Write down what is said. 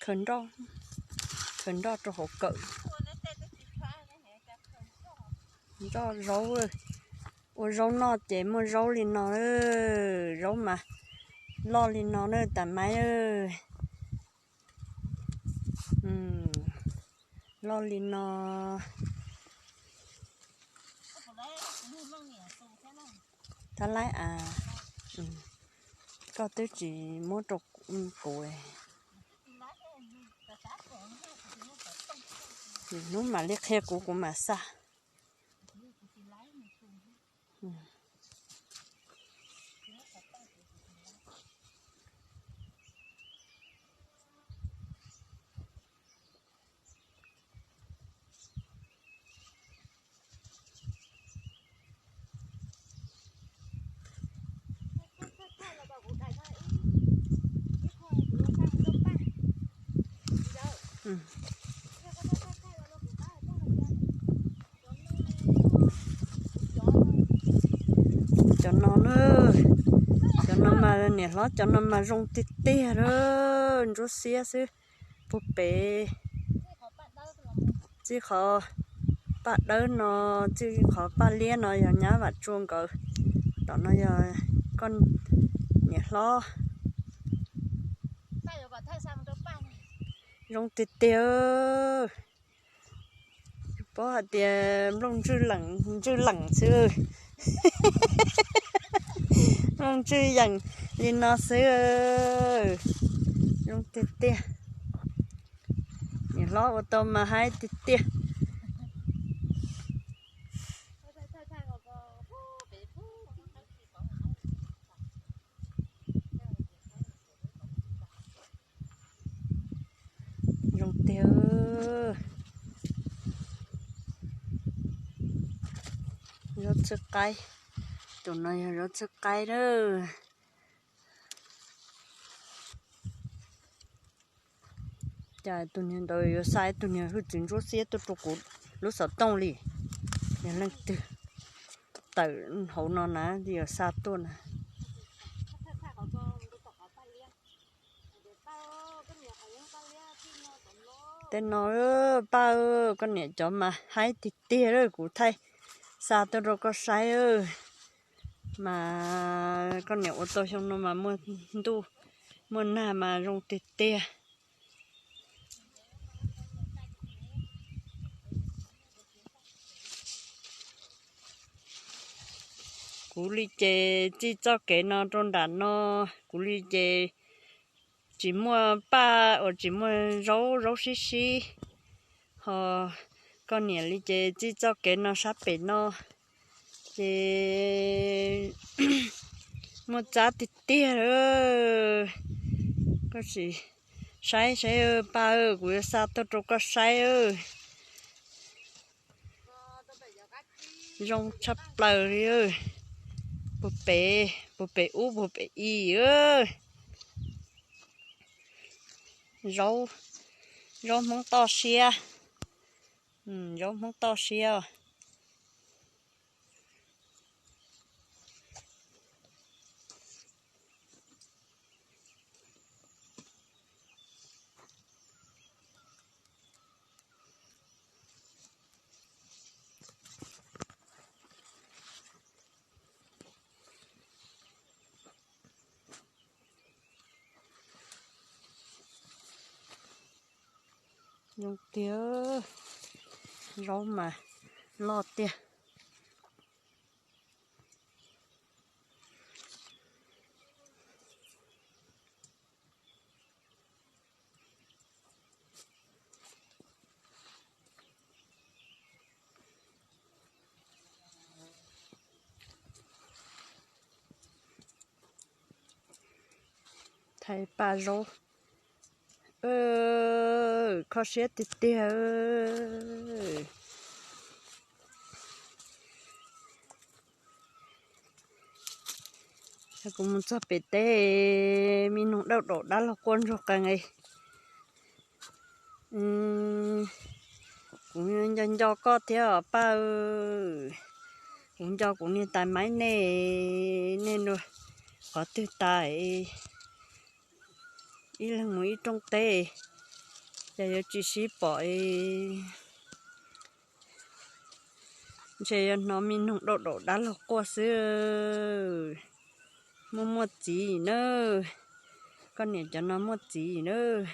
Khaws nroj, khaws nroj rau hauv kawm. Nroj zaub, ua zaub noj ces muaj zaub li no, zaub mas loj li no na tas maiv. Loj li no. Thab laib a, koj twb tsis muab rau kuv. Hnub mam li qhia kuv, kuv mam xa. Cov no na, cov no mas niam hlob, cov no mas zoo tiag tiag a, ntsuab xiab xwb. Puag pem, txij qhov paj dawb no, txij qhov paj liab no yog nyab Vam Tsua nkawd, tom no yog koj niam hlob. Zoo tiag tiag. Paub hais tias nplooj ntswg leem xwb. Nplooj ntswg yeem li no xwb. Zoo tiag tiag. Niam hlob ua tau mas haib tiag tiag. Zoo tiag. Zaub txhwb qaib. Tus no yog zaub txhwb qaib na. Cas tus niag ntawd yuav xa ib tug niag hwj txwv ntsuab xiab tuaj rau kuv lub xov tooj li. Yog leej twg tawm hauv no na, yuav xa tuaj na. Tej no, paj, koj niam cov mas haib tiag tiag, kuv thaij xa tuaj rau koj saib. Mas koj niam ua tau xyoo no mas muaj ntuj muaj nag mas zoo tiag tiag. Kuv li ces txij txoj kev no rau nram no, kuv li ces tsis muaj paj uas tsis muaj zaub, zaub sib sib. Ho koj niam li ces txij txoj kev no sab pem no ces muaj txab tiag tiag. Koj sim saib saib paj, kuv yuav xa tuaj rau koj saib. Zoo tshaj plaws li. Puag pem, puag pem ub, puag pem i. Zaub, zaub Hmoob toj siab. Zaub Hmoob toj siab. Zoo tiag, zaub mas loj tiag. Thaij paj zaub, kho siab tiag tiag. Kuv mus txog pem teb, me noog dawb daum dab laug quaj ntsuag qees. Kuv nco nco koj thiab os paj. Kuv nco kuv niag tais maiv nej, nej nua qhov twg tas, ib leeg mus ib rooj teb, Ces yuav tsis sib pom, ntshe yuav hnov me noog daum daum dab laug quaj xwb. Muaj muaj txiv nawb, koj niam cov no muaj txiv nawb.